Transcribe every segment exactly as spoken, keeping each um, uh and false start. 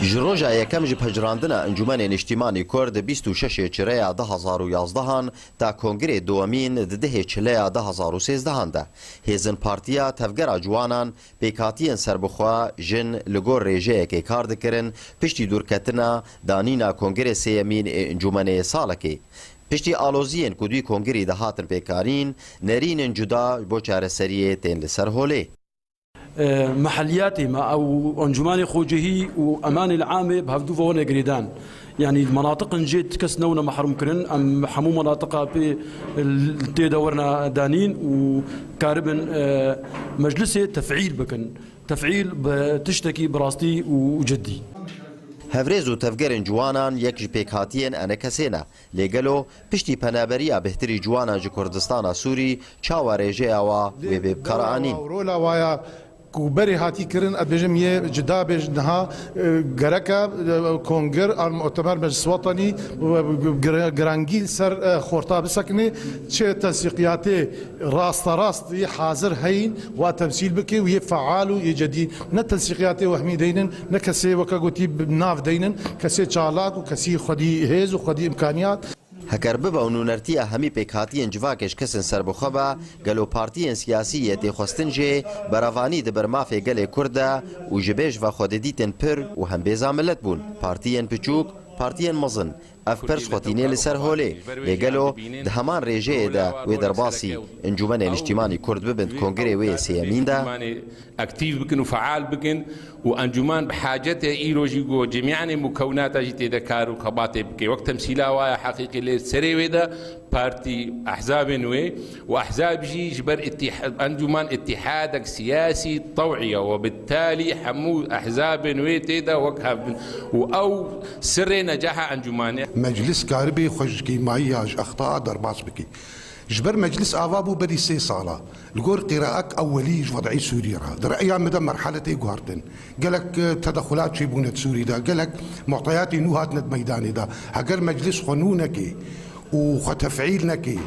Ji roja yekem ji pejirandina Encûmenê Niştîmanî Kurd bîst û şeş ê Çireya du hazar û yazdehan ta kongirê duwemîn di dehê Çileya du hazar û sêzdehan de, hêzên Partiya Tevgera Ciwanan, pêkhatiyên serbixwe, jin li gor rêjeyekê kar dikirin, piştî dûrketina danîna kongirê sêyemîn ê Encûmenê salekê. Piştî aloziyên ku di wî kongirî de hatin pêkanîn, nerînên cuda ji bo çareseriyê tên li ser holê. Meheliyatê me ew encûmanê xwecihî û emanê li amê bi hevdû ve wene girêdan. Yanî menatiqin jê kes newne mehrûm kirin. Em hemû menatiqa pê tê de werna danîn û karibin, e, meclisê tefîl bikin. Tefîl bi tiştekî bi rastî û, û ciddî. Hevrêz û tevgerên ciwanan yek ji pêkhatiyên enekesê ne. Lê gelo piştî penaberiya bêhtirî ciwanan ji Kurdistana Sûrî çawa rêjeya wa wê bê bikaranîn? Rola wa ya ku berê hatî kirin, ez bêjim yê cida bêj niha, e, gereke, e, kongir an mutemer Meclis Wetanî, e, gir-, girangî li ser, e, xorta bisekine, çi tensîqiyatê rasterast yê hazir heyîn wa temsîl bike û yê feal û yê cedî. Ne tensîqiyatê wehmî deynin, ne kesê weke gotî bi nav deynin, kesê çalak û kesî xwedî hêz û xwedî îmkaniyat. Heger bibe û nûnertiya hemî pêkhatiyên civakê ji kesên serbixwe be, gelo partiyên siyasî yê têxwestin jê berevanî di ber mafê gelê Kurd de û ji bêj ve xwe didîtin pir û hembêza milet bûn? Partiyên piçûk, partiyên mezin, ev pirs xwe tîne li ser holê. Lê gelo di heman rêjeyê de wê derbasî Encûmenê Niştîmanî Kurd bibin kongirê wê yê sêyemîn de? Aktîf bikin û feal bikin û encûman bi hacet e îro jî ku cemîanê mukewinata jî tê de kar û xebatê bike. Wek temsîla wa ya heqîqî lê serê wê de partî, ehzabên wê û ehzab jî ji ber îtîh-, encûman îtîhadek siyasî tewî ye û bittalî hemû ehzabên wê tê de wek hev bin û ew sirrê necaha encûmanê. Meclis karibê xwe ji kêmayî ya ji exta derbas bike. Ji ber meclis ava bû berî sê sala. Li gor qîraek ewelî ji wed'î Sûrî re. Di re'ya min de merhale tê guhartin. Gelek, e, tedexulat çêbûne di Sûrî de. Gelek mu'teyatê nû hatine di meydanê de. Heger meclis xwe nû neke û xwe tef'îl neke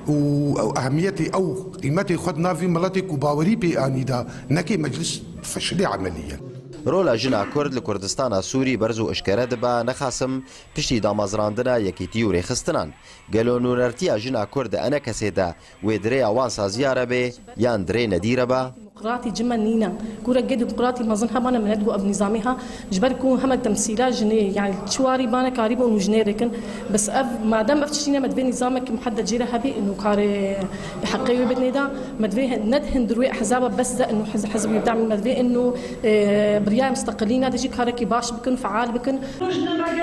û ew ehmiyetê, ew qîmetê xwe di nav vî miletê ku bawerî pê anî de neke, meclis feşilê emelî ye. Rola jina Kurd li Kurdistana Sûrî berz û eşkere dibe, nexasim piştî damezrandina yekîtî û rêxistinan. Gelo nûnertiya jina Kurd di enekesê de wê di rêya wan saziya re be yan di rê nedî re be? Demokratî cime nîne. Kûrek gê demokratî mezin hebane milet ku ev nîzamî ha, ji ber ku heme temsîla jinê, yani çi warî bane karîbûn û jinê rêkin. Bes ev, madem ev tiştî ne, me divê nîzamekî muhedded jê re hebî, û karê heqê wê bidinê de, me divê ne di hundir wê ehzaba bes de, û hiz-, hizb wê bidamî, me divê û, e, biryar mustaqilî ne de jî karekî baş bikin, feal bikin.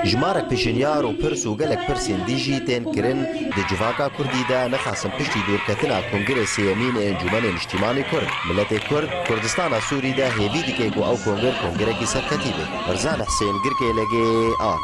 Jimarek pêşinyar û pirs û gelek pirsên dî jî tên kirin di civaka Kurdî de, nexasim piştî dûrketina Kongirê Sêyemîn ê Encûmenê Niştîmanê Kurd. Miletê Kurd, Kurdistana Sûrî de hêvî dike ku ew kongir kongirekî serketî be. Rizan Husên, Girkê Legê, A.